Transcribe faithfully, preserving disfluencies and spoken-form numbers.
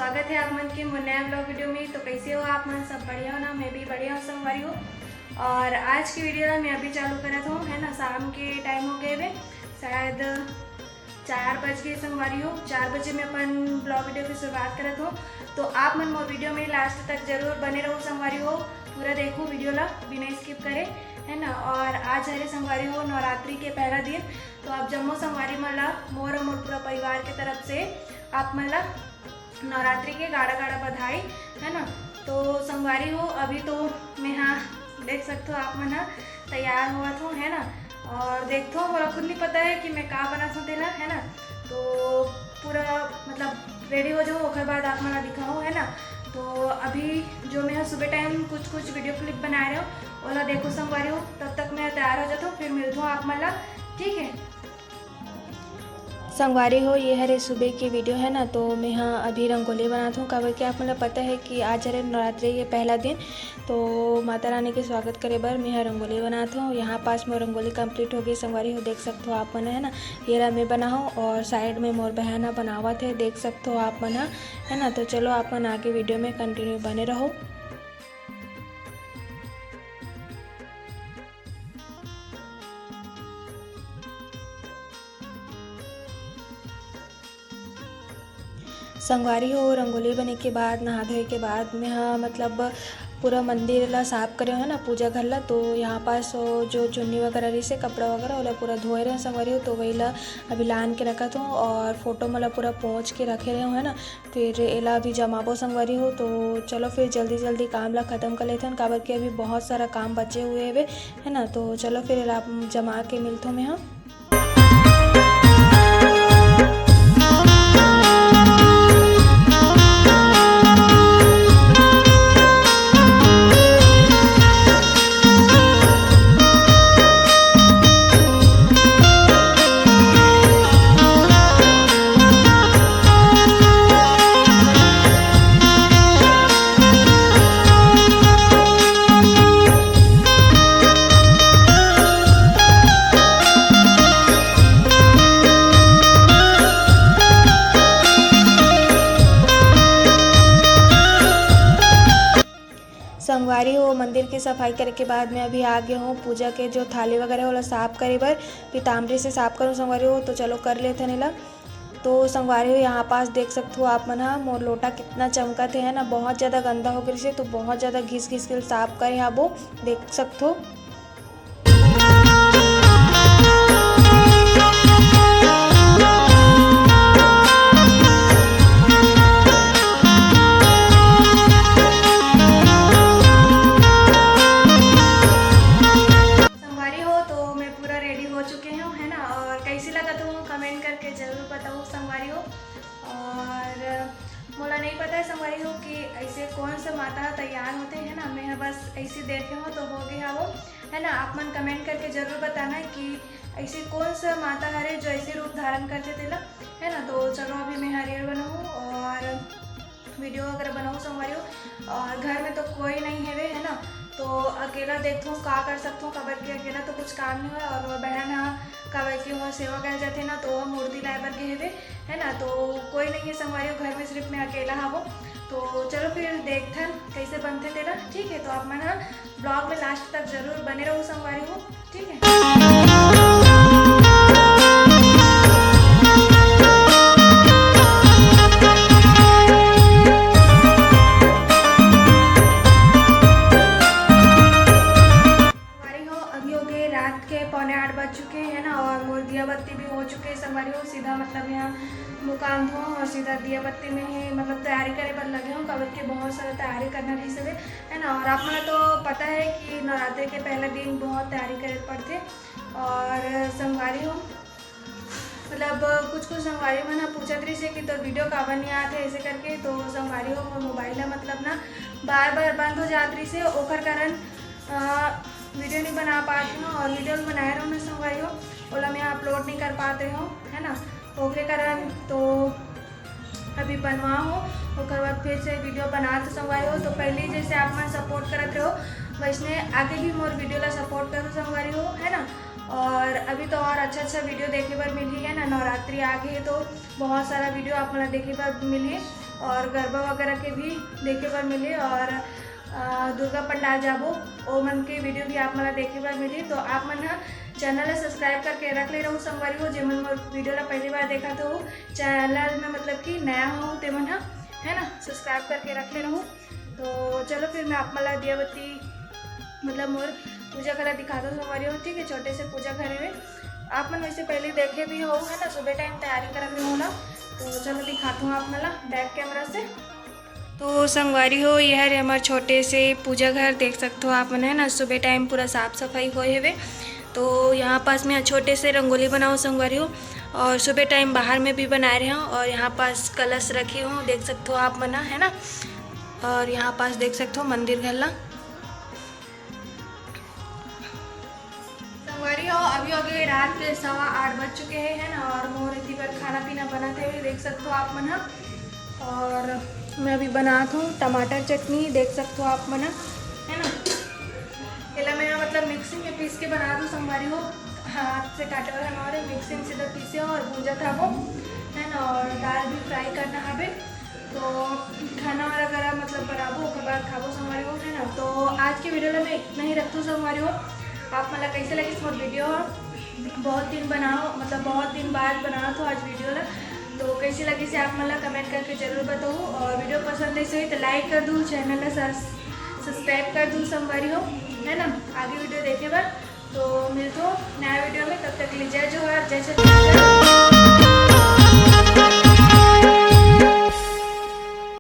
स्वागत है आप मन के मोर नया ब्लॉग वीडियो में। तो कैसे हो आप मन? सब बढ़िया हो ना? मैं भी बढ़िया हूँ संगवारी हो। और आज की वीडियो ला मैं अभी चालू करत हूँ, है ना, शाम के टाइम हो गए हुए, शायद चार बज गए संगवारी हो। चार बजे मैं अपन ब्लॉग वीडियो की शुरुआत करत हूँ। तो आप मन मोर वीडियो में लास्ट तक जरूर बने रहो संगवारी हो, पूरा देखो वीडियो ला बिना स्किप करे, है ना। और आज हरे संगवारी हो नवरात्रि के पहला दिन। तो आप जम्मो संगवारी मन ला मोर और मोर पूरा परिवार के तरफ से आप मन ला नवरात्रि के गाड़ा गाड़ा बधाई, है ना। तो संगवारी हो, अभी तो मैं हा देख सकथो आप मन हा तैयार होवत हो, है ना। और देखथो, मोला खुद नहीं पता है कि मैं का बनात हूँ तेला, है ना। तो पूरा मतलब रेडी हो जाऊँ, ओकर बाद आप मन ला दिखाऊँ, है ना। तो अभी जो मैं हा सुबह टाइम कुछ कुछ वीडियो क्लिप बनाए रहे हो, ओला देखो संगवारी हो। तब तक मैं तैयार हो जाता हूँ, फिर मिलता हूँ आप मन ला, ठीक है। संगवारी हो, ये हरे सुबह के वीडियो, है ना। तो मैं हा अभी रंगोली बनात हूँ, काबर कि आप मन ला पता है कि आज हरे नवरात्रि के पहला दिन। तो माता रानी के स्वागत करे बर मैं हा रंगोली बनात हूँ। यहाँ पास मोर रंगोली कंप्लीट हो गई संगवारी हो, देख सकथो आप मन, है ना। ये ला मैं बनाहूँ और साइड में मोर बहन हा बनावत है, देख सकथो आप मन हा, है ना। तो चलो आप मन आगे वीडियो में कंटिन्यू बने रहो। संगवारी हो, रंगोली बने के बाद, नहा धोए के बाद मैं हा मतलब पूरा मंदिर ला साफ करे हो ना, पूजा घर ला। तो यहाँ पास वो जो चुन्नी वगैरह रहिसे, कपड़ा वगैरह, ओला पूरा धोए रहे संगवारी हो। तो वही ला अभी लान के रखत हूँ और फोटो मन ला पूरा पोंछ के रखे रहे हो, है ना। फिर एला अभी जमाबो संगवारी हो। तो चलो फिर जल्दी जल्दी काम ला खत्म कर लेथन, काबर कि अभी बहुत सारा काम बचे हुए हवे, है ना। तो चलो फिर एला जमा के मिलथो मैं हा। संगवारी हो, मंदिर के सफाई करे के बाद में अभी आ गए हूँ पूजा के जो थाली वगैरह होला साफ करे बर। पीताम्बरी से साफ करूँ संगवारी हो, तो चलो कर लेथन एला। तो संगवारी हो, यहाँ पास देख सकथो आप मन हा, मोर लोटा कितना चमकत है ना, बहुत ज़्यादा गंदा हो गए से, तो बहुत ज़्यादा घिस घिस के साफ करे हा वो, देख सकथो। संगवारी हो, तो मैं पूरा रेडी हो चुके हूँ, है ना। और कैसी लगत हूँ, कमेंट करके जरूर बताओ संगवारी हो। और मोला नहीं पता है संगवारी हो कि ऐसे कौन सा माता तैयार होते हैं ना, मैं बस ऐसे देखे हूँ तो हो गया वो, है ना। आप मन कमेंट करके जरूर बताना कि ऐसे कौन सा माता हरे जो ऐसे रूप धारण करते तेला, है ना। तो चलो अभी मैं हरियर बनाऊँ और वीडियो वगैरह बनाऊँ संगवारी हो। और घर में तो कोई नहीं है वे, है ना, तो अकेला देखथूँ का कर सकथूँ, काबर कि अकेला तो कुछ काम नहीं हुआ। और वो बहन हा काबर कि वो सेवा करे जाथे ना, तो वो मूर्ति लाए बर गे हेवे, है ना। तो कोई नहीं है संगवारी हो घर में, सिर्फ मैं अकेला हवो। तो चलो फिर देखथन कैसे बनथे तेला, ठीक है। तो आप मन हा ब्लॉग में लास्ट तक जरूर बने रहो संगवारी हो, ठीक है। संगवारी हो, अभी हो गए रात के पौने आठ बज चुके हैं ना, और मोर दिया बत्ती भी हो चुके हैं संगवारी हो। सीधा मतलब यहाँ मुँह कान धो और सीधा दिया बत्ती में ही मतलब तैयारी करे बर लगे हूँ, काबर के बहुत सारा तैयारी करना रही सके, है ना। और आप मन तो पता है कि नवरात्रि के पहला दिन बहुत तैयारी करे पड़थे। और संगवारी हो, मतलब कुछ कुछ संगवारी मन ह पूछत रहिस हे कि तोर वीडियो काबर नहीं आत है ऐसे करके। तो संगवारी हो, मोर मोबाइल ह मतलब ना बार बार बंद हो जात रहिस हे, ओकर कारण अ, वीडियो नहीं बना पात हूँ। और वीडियो भी बनाए रहूँ ना संगवारी हो, ओला मैं अपलोड नहीं कर पात रहे हूँ, है ना, ओकरे कारण। तो अभी बनवा हो, ओकर बाद फिर से वीडियो बना तो संगवारी हो। तो पहले जैसे आप मन सपोर्ट करत रहो, वैसने आगे भी मोर वीडियो ला सपोर्ट करो संगवारी हो, है ना। और अभी तो और अच्छा अच्छा वीडियो देखे बर मिलही, है ना, नवरात्रि आ गई है तो बहुत सारा वीडियो आप मन ला देखे बर मिलही। और गरबा वगैरह के भी देखे बर मिली और अ, दुर्गा पंडाल जाबो, ओ मन के वीडियो भी आप मन ला देखे बर मिली। तो आप मन ह चैनल ला सब्सक्राइब करके रख ले रहू संगवारी हो, जेमन मोर वीडियो ला पहली बार देखत हो, चैनल में मतलब कि नया हो ते मन ह, है ना, सब्सक्राइब करके रख ले रहू। तो चलो फिर मैं आप मन ला दिया बत्ती मतलब मोर पूजा घर ला दिखाता हूँ संगवारी हो, ठीक है, छोटे से पूजा घर है। आप मन वैसे पहले देखे भी हो, है ना, सुबह टाइम तैयारी करत रहे हो ना। तो चलो दिखाता हूँ आप मन ला बैक कैमरा से। तो संगवारी हो, ये हरे हमार छोटे से पूजा घर, देख सकते हो आप मन, है ना, सुबह टाइम पूरा साफ सफाई होए हवे। तो यहाँ पास मैं छोटे से रंगोली बनाओ संगवारी हो, और सुबह टाइम बाहर में भी बनाए रहे हो, और यहाँ पास कलश रखे हो, देख सकते हो आप मन, है ना, और यहाँ पास देख सकते हो मंदिर घर ला। संगवारी हो, अभी हो गए रात के सवा आठ बज चुके हैं, है ना, और मोर इतनी बार खाना पीना बनत हे, देख सकते हो आप मन ह। और मैं अभी बनात हूँ टमाटर चटनी, देख सकते हो आप मन ह, है ना। एला मैं मतलब मिक्सी में पीस के बनात हूँ संगवारी हो, हाथ से काटे वाला हमारे मिक्सी में सीधा पीसे और भूंजत हबो, है ना, और दाल भी फ्राई करना हवे। तो खाना वाला करा मतलब बनाबो, ओकर बाद खाबो संगवारी हो, है ना। तो आज के वीडियो ला मैं इतना ही रखथूँ संगवारी हो। आप मन ला कैसे लगिस मोर वीडियो ह? बहुत दिन बनाओ, मतलब बहुत दिन बाद बनाओ तो आज वीडियो ला। तो कैसे लगिस आप मन ला कमेंट करके जरूर बताओ, और वीडियो पसंद आइस होही तो लाइक कर दू, चैनल ला सब्सक्राइब कर दू संगवारी हो, है ना, आगे वीडियो देखे बर। तो मिलथो नया वीडियो में, तब तक के लिए जय जोहार, जय छत्तीसगढ़।